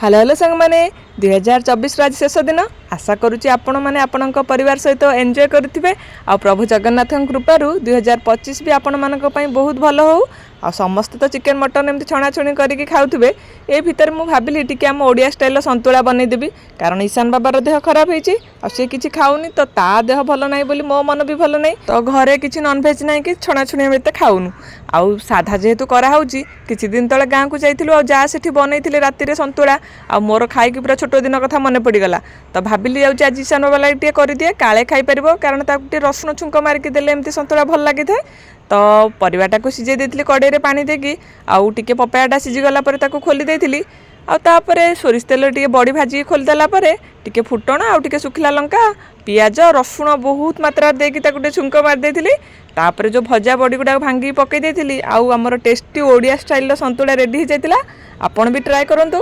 Hello hello ସାଙ୍ଗମାନେ, 2024ର ଆଜି ଶେଷ ଦିନ। ଆଶା କରୁଛି ଆପଣମାନେ ଆପଣଙ୍କ ପରିବାର ସହିତ ଏନ୍ଜୟ କରୁଥିବେ ଆଉ ପ୍ରଭୁ ଜଗନ୍ନାଥଙ୍କ କୃପାରୁ 2025 ବି ଆପଣମାନଙ୍କ ପାଇଁ ବହୁତ ଭଲ ହଉ। ଆଉ ସମସ୍ତେ ତ ଚିକେନ୍, ମଟନ୍ ଏମିତି ଛଣାଛୁଣି କରିକି ଖାଉଥିବେ। ଏ ଭିତରେ ମୁଁ ଭାବିଲି ଟିକେ ଆମ ଓଡ଼ିଆ ଷ୍ଟାଇଲ୍ର ସନ୍ତୁଳା ବନେଇଦେବି, କାରଣ ଈଶାନ ବାବାର ଦେହ ଖରାପ ହେଇଛି ଆଉ ସେ କିଛି ଖାଉନି। ତ ତା ଦେହ ଭଲ ନାହିଁ ବୋଲି ମୋ ମନ ବି ଭଲ ନାହିଁ। ତ ଘରେ କିଛି ନନଭେଜ୍ ନାହିଁ କି ଛଣାଛୁଣି ଆମେ ଏତେ ଖାଉନୁ। ଆଉ ସାଧା ଯେହେତୁ କରାହେଉଛି, କିଛି ଦିନ ତଳେ ଗାଁକୁ ଯାଇଥିଲୁ ଆଉ ଯାହା ସେଠି ବନେଇଥିଲେ ରାତିରେ ସନ୍ତୁଳା, ଆଉ ମୋର ଖାଇକି ପୁରା ଛୋଟ ଦିନ କଥା ମନେ ପଡ଼ିଗଲା। ତ ଭାବିଲି ଯାଉଛି ଆଜି ଈଶାନ ବାବା ଲାଗି ଟିକେ କରିଦିଏ, କାଳେ ଖାଇପାରିବ, କାରଣ ତାକୁ ଟିକେ ରସୁଣ ଛୁଙ୍କ ମାରିକି ଦେଲେ ଏମିତି ସନ୍ତୁଳା ଭଲ ଲାଗିଥାଏ। ତ ପରିବାଟାକୁ ସିଝେଇ ଦେଇଥିଲି କଡ଼େଇରେ ପାଣି ଦେଇକି, ଆଉ ଟିକେ ପପାୟାଟା ସିଝିଗଲା ପରେ ତାକୁ ଖୋଲି ଦେଇଥିଲି। ଆଉ ତାପରେ ସୋରିଷ ତେଲ ଟିକେ ବଡ଼ି ଭାଜିକି ଖୋଲିଦେଲା ପରେ ଟିକେ ଫୁଟଣ ଆଉ ଟିକେ ଶୁଖିଲା ଲଙ୍କା, ପିଆଜ, ରସୁଣ ବହୁତ ମାତ୍ରାରେ ଦେଇକି ତାକୁ ଟିକେ ଛୁଙ୍କ ମାରି ଦେଇଥିଲି। ତାପରେ ଯେଉଁ ଭଜା ବଡ଼ି ଗୁଡ଼ାକ ଭାଙ୍ଗିକି ପକାଇ ଦେଇଥିଲି ଆଉ ଆମର ଟେଷ୍ଟି ଓଡ଼ିଆ ଷ୍ଟାଇଲର ସନ୍ତୁଳା ରେଡ଼ି ହେଇଯାଇଥିଲା। ଆପଣ ବି ଟ୍ରାଏ କରନ୍ତୁ।